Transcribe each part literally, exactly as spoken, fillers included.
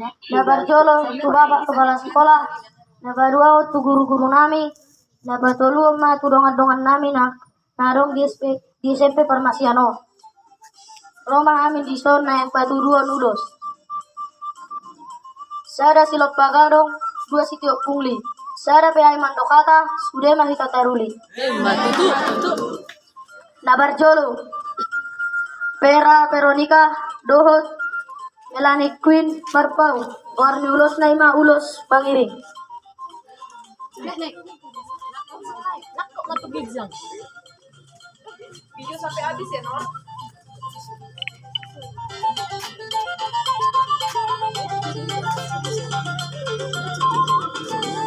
Na parjolo tu Bapak Kepala Sekolah, na paduahon tu guru-guru nami, na patoluhon ma tu dongan-dongan nami na, na adong di S P, di S M P Parmasian on. Ro ma hami dison naeng patuduhon ulos. Sada silompa gadong, dua sitiop pungli. Sada pe aek mandok hata, sude ma hita taruli. Ima tutu, tutu. Na parjolo, Vera Veronica dohot Melanie Queen Marpaung. Goar ni ulosna ima ulos mangiring.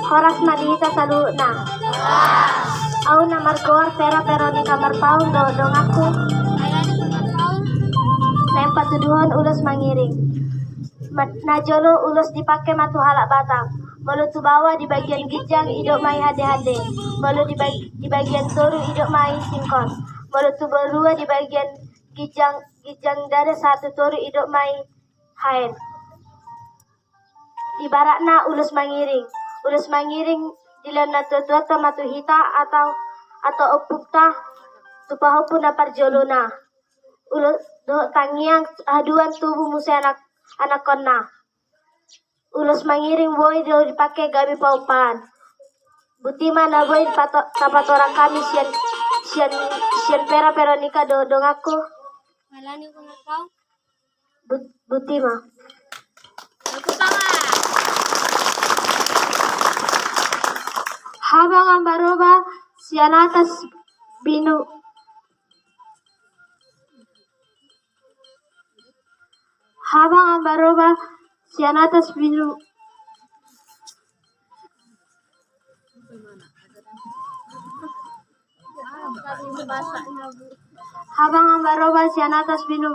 Horas ma di hita saluhutna. Au na margoar Vera Veronica Marpaung dohot donganku naeng patuduhon ulos mangiring. Ma-, na jolo ulos dipake ma tu halak Batak. Molo tu baoa di bagian ginjang idok ma i hande-hande. Molo di bag-, di bagian toru idok ma i singkon. Molo tu borua di bagian ginjang, ginjang dada sahat tu toru idok ma i haen. Ibaratna ulos mangiring. Ulos mangiring dilehon natua-tuanta ma tu hita atau, atau ompungta tu pahompu na parjolona. Ulos dohot tangiang haduan tubu muse anak, anakkonna. Ulos mangiring boi do dipake gabe paumpaan. Botima na boi pato-, tapatorang hami sian, sian, sian Vera Veronica dohot donganku. Melanie Queen Marpaung. But-, Botima. Tepuk tangan. Habang ambaroba sian atas binu. Habang ambaroba sian atas binu. Habang ambaroba sian atas binu.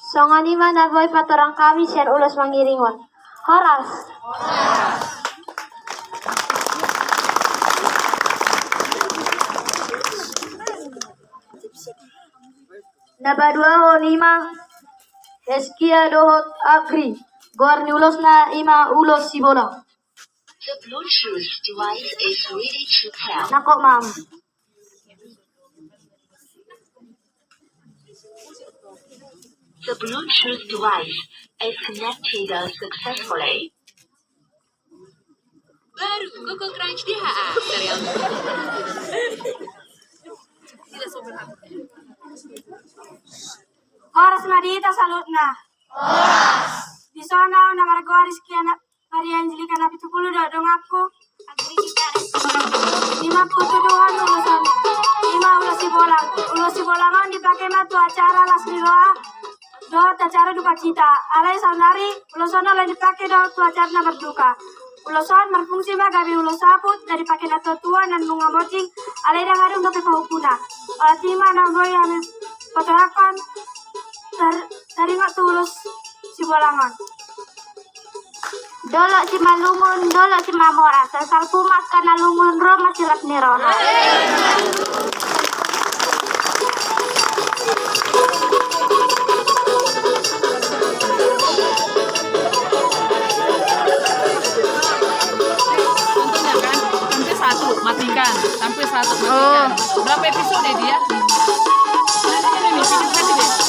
Songon i ma na boi patorang hami sian ulos mangiring on. Horas. Na paduahon i ma Heskia dohot Agri. Goar ni ulosna i ma ulos sibolang. The Bluetooth device is ready to pair. Nangkok, Mam. The Bluetooth device is connected successfully. Baru Koko Crunch di H A. Horas ma di hita saluhutna. Horas. Dison au na margoar Rizky anak Maria Angelika na pitu pulu dohot donganku. Ima patuduhon ulos on. Ima ulos sibolang. Ulos sibolang on dipake ma tu acara las ni roha dohot acara dukacita. Alai saonari ulos on alai dipake dohot tu acara na marduka. Ulos on marfungsi ma gabe ulos saput na dipake natua-tua na nunga monding alai ndang adong dope pahompuna. Olat i ma na boi hami patorangkon tar-, taringot tu ulos sibolang on. Dolok Simalungun, dolok Simamora, salpu ma angka na lungun, ro ma silas ni roha. Contohnya kan, tampil satu, matikan, tampil satu, matikan. Oh. Berapa episode dia? Ini nih, video pendek.